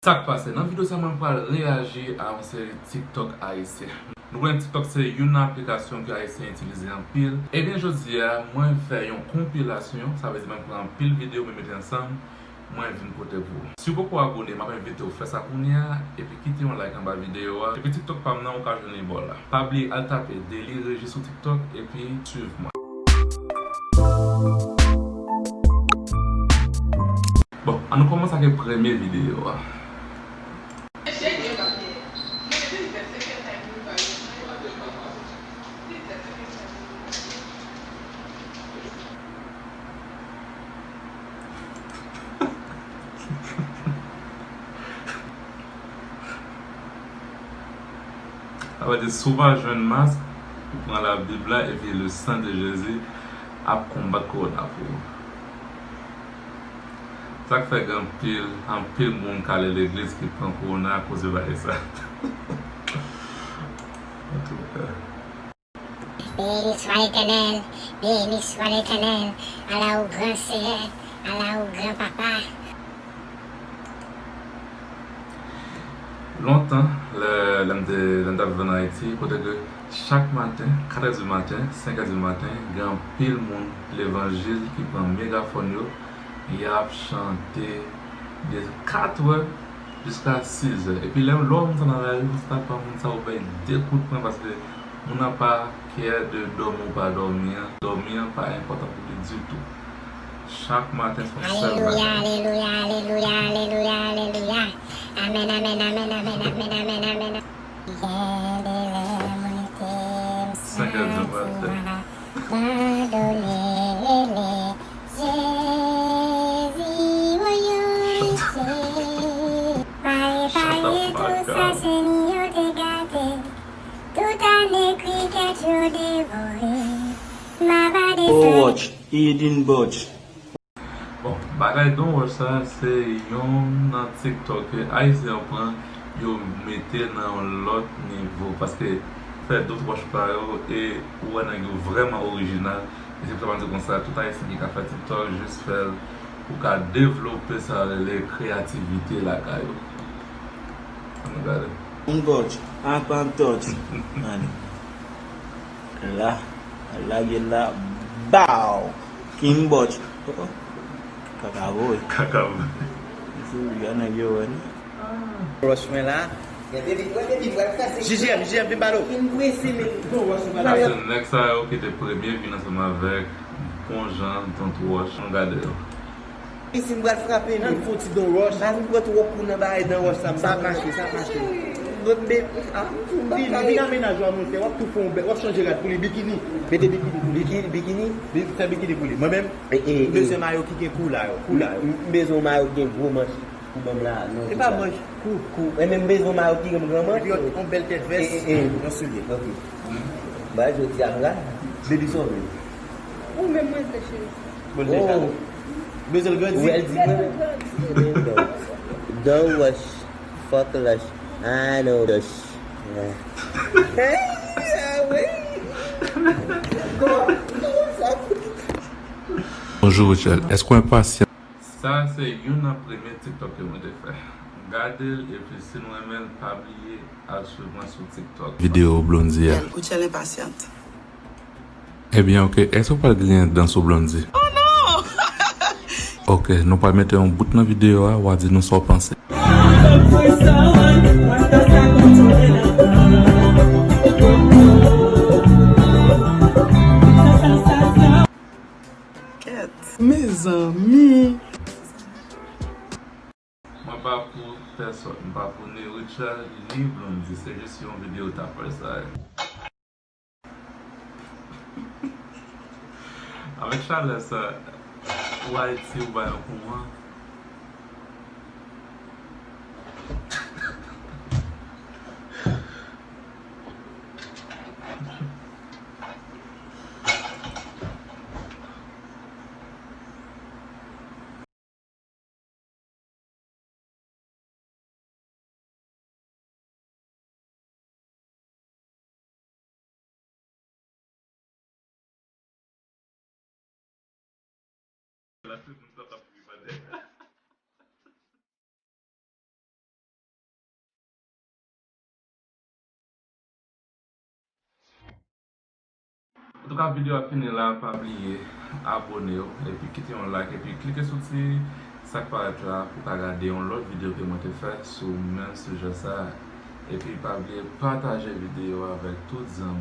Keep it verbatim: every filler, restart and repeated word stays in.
Sa k pase? Nan videyo sa, mwen pral reyaji a yon seri TikTok ayisyen. Nou konnen TikTok se youn nan aplikasyon ke ayisyen itilize anpil. Ebyen, jodi a, mwen fè yon konpilasyon, sa vle di mwen pran anpil videyo, mwen mete ansanm, mwen vin pote pou ou. Si w poko abone, m ap envite w fè sa kounye a, epi kite yon like anba videyo a. Epi TikTok pa m nan, ou ka jwenn li bò la. Pa bliye al tape Deli Régis sou TikTok, epi swiv mwen. Bon, ann nou kòmanse ak premye videyo a. Sa vle di, si w pa jwenn mask, ou pran Labib la, epi le sang de Jésus ap konbat kowona pou ou. Sa k fè gen anpil, anpil moun k ale legliz ki pran kowona akoz de bagay sa. Antouka. Béni soit l'Éternel, béni soit l'Éternel, ala ou gran Seyè, ala ou gran Papa. Lontan, lè, lè m te, lè m t ap viv ann Ayiti, kote ke chak maten, kat è di maten, senk è di maten, gen anpil moun levanjil ki pran megafòn yo, y ap chante de kat è jiska sis è. Epi lè, lè w wè moun sa nan lari, ou ta pran moun sa, ou bay de kout pwen, paske moun nan pa kè de dòmi ou pa dòmi an. Dòmi an pa enpòtan pou li ditou. Chak maten se yon sèl bagay. Alelouya, alelouya, alelouya, alelouya, alelouya. Amèn, amèn, amèn. Gen de lè mwen te m santi m abandone, rele Jezi, woyoy, Jezi. Pare, pare, tout sa seni yo te gate. Tout ane krikèt yo devore. M ap desann. Oh, watch, Eden Butch. Bon, bagay Don Rush sa, se yonn nan TikTok ke Ayisyen yo pran, yo mete nan yon lòt nivo. Paske fè Don Rush pa yo, e ou wè nèg yo vrèman orijinal. E se pou sa m di konsa, tout Ayisyen ki ka fè TikTok, jis fè l, ou ka devlope sa yo rele kreyativite lakay ou. Ann gade. Yon bòch, ak yon tòch. Gade. La, lage la, baw! King Bòch. Oh, oh. Kaka voye. Kaka voye. Mesye, gade nèg yo wè, non? Rush mwen la. J J M, J J M, vin ba nou. Sa se nèg sa yo ki te premye vin ansanm avèk bon jan Don Rush. Ann gade yo. Isi m pral frape nou. Fouti Don Rush. Pa vin pran twòp kou nan bagay Don Rush sa. Sa fache, sa fache. Vin, vin a mennaj ou a monte, w ap tou fè yon bèl, w ap chanje rad pou li, bikini. Mete bikini pou li. Bikini, bikini? Bi-, fè bikini pou li. Mwen menm, m bezwen mayo ki gen kou la yo, kou la yo. M bezwen yon mayo ki gen gwo manch pou ban m la, non. Se pa manch, kou, kou. E menm bezwen mayo ki gen gran manch. Epi yon, yon bèl tèt vès, yon soulye. Ok. Ba jodi a m la, baby sove. Ou menm mwen se cheri. Bon, deja. Bezwen l grandi. Ou wè l di mwen. Don Rush, fuck lush, I know rush. Bonjou Rutshelle, èske w enpasyan? Sa se youn nan premye TikTok ke mwen te fè. Gade l epi si nou renmen l, pa bliye al swiv mwen sou TikTok. Videyo Blondy a. Rutshelle enpasyant. Ebyen, ok. Èske w pral griyen dan sou Blondy? Oh non! Ok, nou pral mete yon bout nan videyo a, w a di nou sa w panse. Kèt. Mezanmi! Mwen pa pou pèsòn, m pa pou ni Rutshelle, ni Blondy, se jis yon videyo tapaj sa ye. Avèk chalè sa, ou Ayiti, ou bay yon kouman. Antouka, videyo a fini la, pa bliye abone w, epi kite yon like, epi klike sou ti sa k parèt la pou w ka gade yon lòt videyo ke mwen te fè sou menm sijè sa a. Epi pa bliye pataje videyo a avèk tout zanmi.